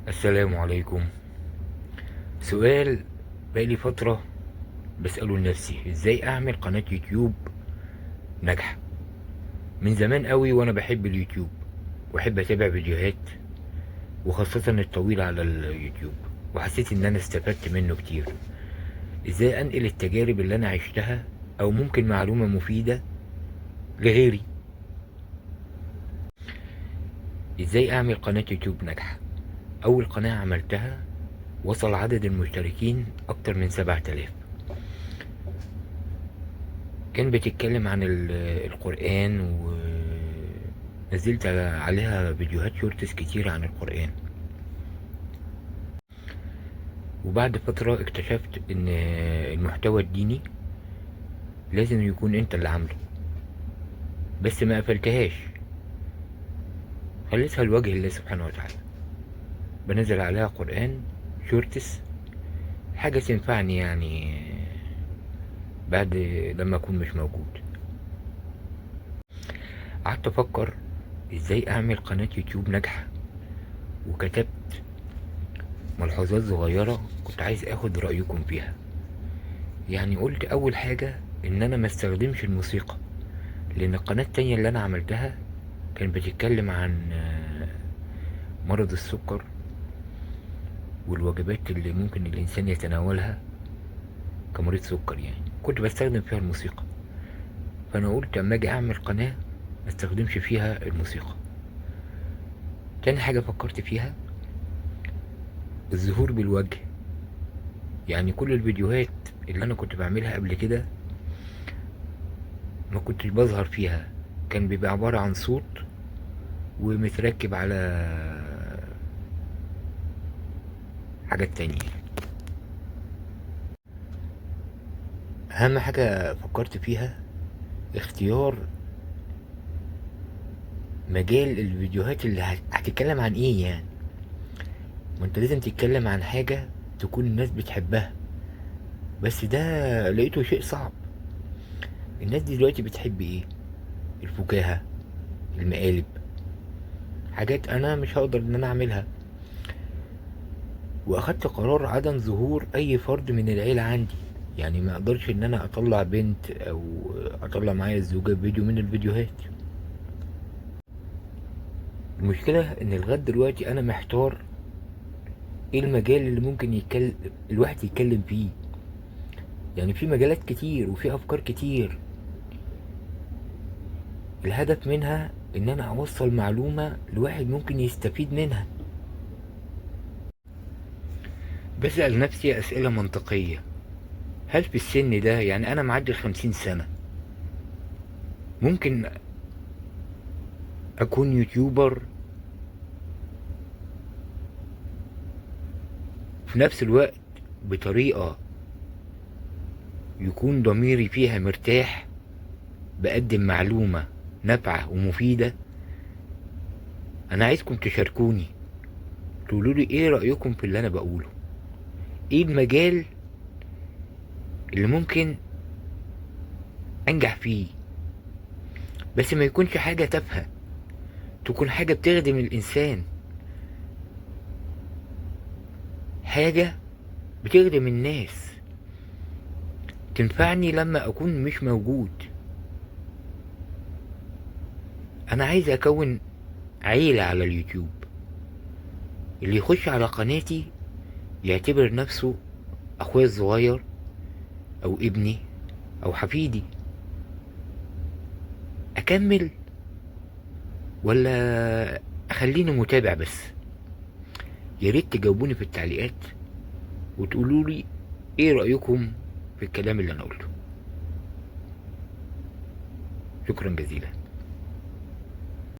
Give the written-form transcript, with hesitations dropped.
السلام عليكم. سؤال بقالي فترة بسأله لنفسي: ازاي اعمل قناة يوتيوب ناجحة؟ من زمان قوي وانا بحب اليوتيوب واحب اتابع فيديوهات، وخاصة الطويلة على اليوتيوب، وحسيت ان انا استفدت منه كتير. ازاي انقل التجارب اللي انا عشتها او ممكن معلومة مفيدة لغيري؟ ازاي اعمل قناة يوتيوب ناجحة؟ اول قناة عملتها وصل عدد المشتركين اكتر من 7000. كان بتتكلم عن القرآن، ونزلت عليها فيديوهات shorts كتير عن القرآن. وبعد فترة اكتشفت ان المحتوى الديني لازم يكون انت اللي عامله، بس ما قفلتهاش، خليتها لوجه الله سبحانه وتعالى. بنزل عليها قرآن shorts، حاجة تنفعني يعني بعد لما اكون مش موجود. قعدت افكر ازاي اعمل قناة يوتيوب ناجحة، وكتبت ملحوظات صغيرة كنت عايز اخد رأيكم فيها. قلت اول حاجة ان انا ما استخدمش الموسيقى، لان القناة التانية اللي انا عملتها كانت بتتكلم عن مرض السكر والوجبات اللي ممكن الانسان يتناولها كمريض سكر، كنت بستخدم فيها الموسيقى. فانا قلت اما اجي اعمل قناة ما استخدمش فيها الموسيقى. تاني حاجة فكرت فيها الظهور بالوجه. كل الفيديوهات اللي انا كنت بعملها قبل كده ما كنتش بظهر فيها، كان بيبقى عبارة عن صوت ومتركب على حاجات تانية. اهم حاجة فكرت فيها اختيار مجال الفيديوهات اللي هتتكلم عن ايه. ما انت لازم تتكلم عن حاجة تكون الناس بتحبها، بس ده لقيته شيء صعب. الناس دي دلوقتي بتحب ايه؟ الفكاهة، المقالب، حاجات انا مش هقدر ان انا اعملها. واخدت قرار عدم ظهور اي فرد من العيلة عندي، ما اقدرش ان انا اطلع بنت او اطلع معايا الزوجة فيديو من الفيديوهات. المشكلة ان لغاية دلوقتي انا محتار ايه المجال اللي ممكن الواحد يتكلم فيه. في مجالات كتير وفي افكار كتير، الهدف منها ان انا اوصل معلومة لواحد ممكن يستفيد منها. بسأل نفسي اسئلة منطقية: هل في السن ده، انا معدي 50 سنة، ممكن اكون يوتيوبر في نفس الوقت بطريقة يكون ضميري فيها مرتاح، بقدم معلومة نافعة ومفيدة؟ أنا عايزكم تشاركوني، تقولوا لي إيه رأيكم في اللي أنا بقوله، إيه المجال اللي ممكن أنجح فيه، بس ما يكونش حاجة تافهة، تكون حاجة بتخدم الإنسان، حاجة بتخدم الناس، تنفعني لما أكون مش موجود. أنا عايز أكون عيلة على اليوتيوب، اللي يخش على قناتي يعتبر نفسه أخويا الصغير أو ابني أو حفيدي. أكمل ولا أخليني متابع بس؟ يا ريت تجاوبوني في التعليقات وتقولوا لي إيه رأيكم في الكلام اللي أنا قلته. شكرا جزيلا.